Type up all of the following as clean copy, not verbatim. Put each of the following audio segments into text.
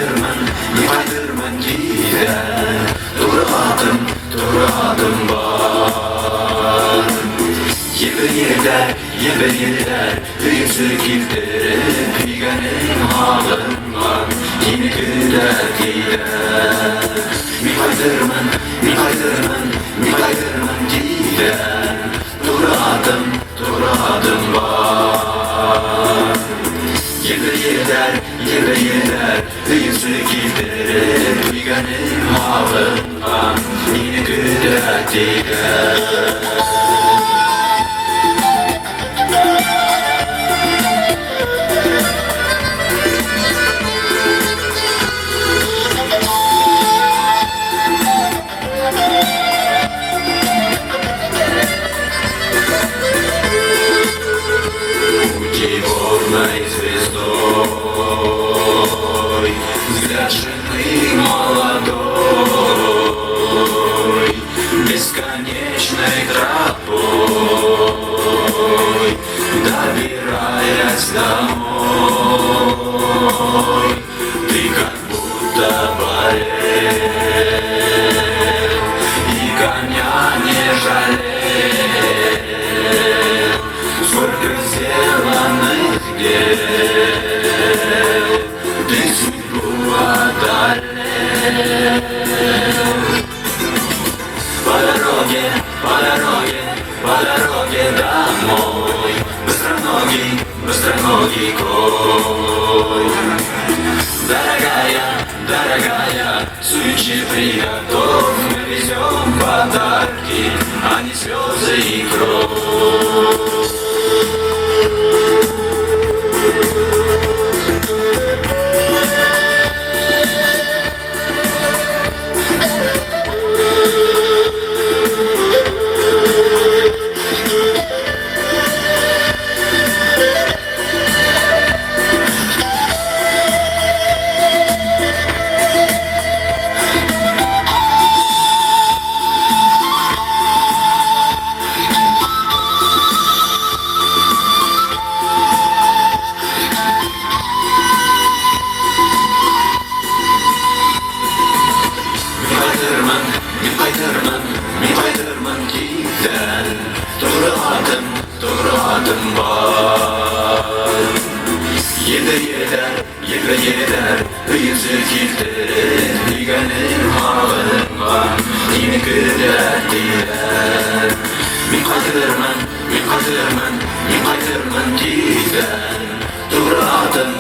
ҡайтырмын, мин ҡайтырмын тиҙҙән. Туғры атым, туғры атым бар. Ебе елдәр, ебе елдәр, өйөнсө килтереп, һөйгәнем һағынған, һине көтә тиҙҙән. Мин ҡайтырмын, мин ҡайтырмын, мин ҡайтырмын тиҙҙән. Туғры атым, туғры атым бар. Ебе елдәр, ебе елдәр, өйөнсө килтереп, һөйгәнем һағынған, һине көтә тиҙҙән. Путеводной звездой взгляд жены молодой, бесконечной тропой, добираясь домой, ты как будто болел и коня не жалел. Сколько сделанных дел ты судьбу одолел. По дороге, по дороге, по дороге домой, быстроногий, быстроногий конь. Дорогая, дорогая, сучи приготовь, мы везем подарки, а не слезы и кровь. Мин ҡайтырмын, мин ҡайтырмын, мин ҡайтырмын тиҙҙән. Тоғро атым бар. Елде елдәр, елде елдәр, өйөнсө килтереп, һөйгәнем һағынған, һине көтә тиҙҙән. Мин ҡайтырмын, мин ҡайтырмын, мин ҡайтырмын тиҙҙән. Тоғро атым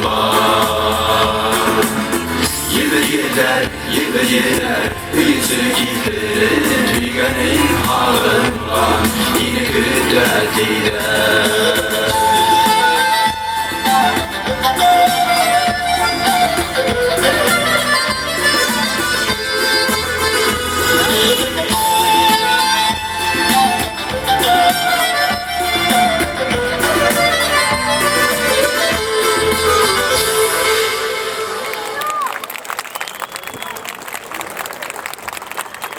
бар. Елбе елдәр, елбе елдәр, өйөнсө килтереп, һөйгәнем һағынған, һине көтә тиҙҙән.